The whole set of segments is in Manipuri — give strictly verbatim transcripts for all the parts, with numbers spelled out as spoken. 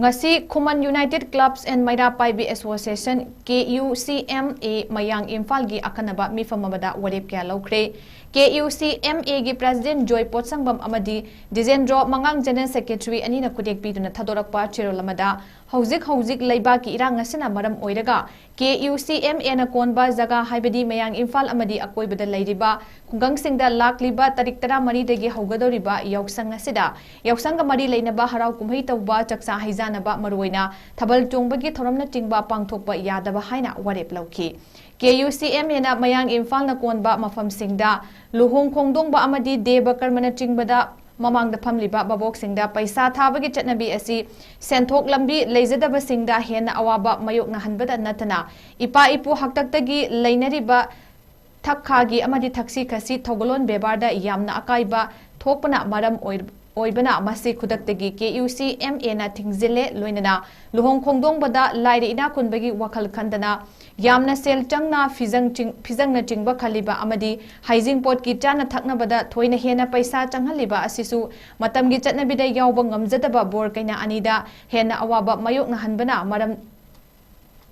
ꯉꯁꯤ ꯈꯨꯃꯟ United Clubs and ꯃꯩꯔꯥ ꯄꯥꯏꯕꯤ Association, K U C M A, ꯃꯌꯥꯡ ꯏꯝꯐꯥꯜꯒꯤ ꯑꯈꯟꯅꯕ ꯃꯤꯐꯝ ꯑꯃꯗ ꯋꯥꯔꯦꯞ ꯀꯌꯥ ꯂꯧꯈ꯭ꯔꯦ꯫ K U C M A ꯒꯤ President ꯖꯣꯏ ꯄꯣꯠꯁꯪꯕꯝ ꯑꯃꯗꯤ ꯗꯤꯖꯦꯟꯗ꯭ꯔꯣ ꯃꯉꯥꯡ General Secretary ꯑꯅꯤꯅ ꯈꯨꯗꯦꯛ ꯄꯤꯗꯨꯅ ꯊꯥꯗꯣꯔꯛꯄ ꯆꯦꯔꯣꯜ ꯑꯃꯗ, ꯍꯧꯖꯤꯛ ꯍꯧꯖꯤꯛ ꯂꯩꯕꯥꯛꯀꯤ ꯏꯔꯥꯡ ꯑꯁꯤꯅ ꯃꯔꯝ ꯑꯣꯏꯔꯒ K U C M A ꯅ ꯀꯣꯟꯕ ꯖꯒꯥ, ꯍꯥꯏꯕꯗꯤ ꯃꯌꯥꯡ ꯏꯝꯐꯥꯜ ꯑꯃꯗꯤ ꯑꯀꯣꯏꯕꯗ ꯂꯩꯔꯤꯕ ꯈꯨꯡꯒꯪꯁꯤꯡꯗ ꯂꯥꯛꯂꯤꯕ ꯇꯥꯔꯤꯛ ꯇꯔꯥꯃꯔꯤꯗꯒꯤ ꯍꯧꯒꯗꯧꯔꯤꯕ ꯌꯥꯎꯁꯪ ꯑꯁꯤꯗ ꯌꯥꯎꯁꯪꯒ ꯃꯔꯤ ꯂꯩꯅꯕ ꯍꯔꯥꯎ ꯀꯨꯝꯍꯩ ꯇꯧꯕ, ꯆꯥꯛꯆꯥ ꯍꯩꯖꯥꯟꯅꯕ, ꯃꯔꯨꯑꯣꯏꯅ ꯊꯥꯕꯜ ꯆꯣꯡꯕꯒꯤ ꯊꯧꯔꯝꯅꯆꯤꯡꯕ ꯄꯥꯡꯊꯣꯛꯄ ꯌꯥꯗꯕ ꯍꯥꯏꯅ ꯋꯥꯔꯦꯞ ꯂꯧꯈꯤ꯫ K U C M A ꯅ ꯃꯌꯥꯡ ꯏꯝꯐꯥꯜꯅ ꯀꯣꯟꯕ ꯃꯐꯝꯁꯤꯡꯗ ꯂꯨꯍꯣꯡ ꯈꯣꯡꯗꯣꯡꯕ ꯑꯃꯗꯤ ꯗꯦꯕ ꯀꯔꯃꯅꯆꯤꯡꯕꯗ ꯃꯃꯥꯡꯗ ꯐꯝꯂꯤꯕ ꯚꯥꯕꯣꯛꯁꯤꯡꯗ ꯄꯩꯁꯥ ꯊꯥꯕꯒꯤ ꯆꯠꯅꯕꯤ ꯑꯁꯤ ꯁꯦꯟꯊꯣꯛ ꯂꯝꯕꯤ ꯂꯩꯖꯗꯕꯁꯤꯡꯗ ꯍꯦꯟꯅ ꯑꯋꯥꯕ ꯃꯥꯌꯣꯛꯅꯍꯟꯕꯗ ꯅꯠꯇꯅ, ꯏꯄꯥ ꯏꯄꯨ ꯍꯥꯛꯇꯛꯇꯒꯤ ꯂꯩꯅꯔꯤꯕ ꯊꯛ ꯈꯥꯒꯤ ꯑꯃꯗꯤ ꯊꯛꯁꯤ ꯈꯥꯁꯤ ꯊꯧꯒꯜꯂꯣꯟ ꯕꯦꯕꯥꯔꯗ ꯌꯥꯝꯅ ꯑꯀꯥꯏꯕ ꯊꯣꯛꯄꯅ ꯃꯔꯝ ꯑꯣꯏ-, ꯑꯣꯏꯕꯅ ꯃꯁꯤ ꯈꯨꯗꯛꯇꯒꯤ K U C M A ꯅ ꯊꯤꯡꯖꯤꯜꯂꯦ꯫ ꯂꯣꯏꯅꯅ ꯂꯨꯍꯣꯡ ꯈꯣꯡꯗꯣꯡꯕꯗ ꯂꯥꯏꯔ ꯏꯅꯥꯛ ꯈꯨꯟꯕꯒꯤ ꯋꯥꯈꯜ ꯈꯟꯗꯅ ꯌꯥꯝꯅ ꯁꯦꯜ ꯆꯪꯅ ꯐꯤꯖꯪ ꯆꯤꯡ-, ꯐꯤꯖꯪꯅꯆꯤꯡꯕ ꯈꯜꯂꯤꯕ ꯑꯃꯗꯤ ꯍꯩꯖꯤꯡꯄꯣꯠꯀꯤ ꯆꯥꯅ ꯊꯛꯅꯕꯗ ꯊꯣꯏꯅ ꯍꯦꯟꯅ ꯄꯩꯁꯥ ꯆꯪꯍꯜꯂꯤꯕ ꯑꯁꯤꯁꯨ ꯃꯇꯝꯒꯤ ꯆꯠꯅꯕꯤꯗ ꯌꯥꯎꯕ ꯉꯝꯖꯗꯕ ꯕꯣꯔ ꯀꯩꯅꯥ ꯑꯅꯤꯗ ꯍꯦꯟꯅ ꯑꯋꯥꯕ ꯃꯥꯌꯣꯛꯅꯍꯟꯕꯅ ꯃꯔꯝ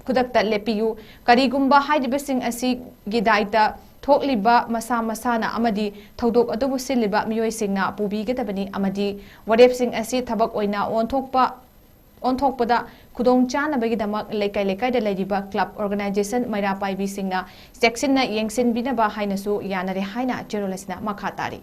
ꯈꯨꯗꯛꯇ ꯂꯦꯞꯄꯤꯌꯨ꯫ ꯀꯔꯤꯒꯨꯝꯕ ꯍꯥꯏꯔꯤꯕꯁꯤꯡ ꯑꯁꯤꯒꯤ ꯗꯥꯏꯇ ꯊꯣꯛꯂꯤꯕ ꯃꯁꯥ ꯃꯁꯥꯅ ꯑꯃꯗꯤ ꯊꯧꯗꯣꯛ ꯑꯗꯨꯕꯨ ꯁꯤꯜꯂꯤꯕ ꯃꯤꯑꯣꯏꯁꯤꯡꯅ ꯄꯨꯕꯤꯒꯗꯕꯅꯤ ꯑꯃꯗꯤ ꯋꯥꯔꯦꯞꯁꯤꯡ ꯑꯁꯤ ꯊꯕꯛ ꯑꯣꯏꯅ ꯑꯣꯟꯊꯣꯛꯄ, ꯑꯣꯟꯊꯣꯛꯄꯗ ꯈꯨꯗꯣꯡ ꯆꯥꯅꯕꯒꯤꯗꯃꯛ ꯂꯩꯀꯥꯏ ꯂꯩꯀꯥꯏꯗ ꯂꯩꯔꯤꯕ club organization ꯃꯩꯔꯥ ꯄꯥꯏꯕꯤꯁꯤꯡꯅ ꯆꯦꯛꯁꯤꯟꯅ ꯌꯦꯡꯁꯤꯟꯕꯤꯅꯕ ꯍꯥꯏꯅꯁꯨ ꯌꯥꯅꯔꯦ ꯍꯥꯏꯅ ꯆꯦꯔꯣꯜ ꯑꯁꯤꯅ ꯃꯈꯥ ꯇꯥꯔꯤ꯫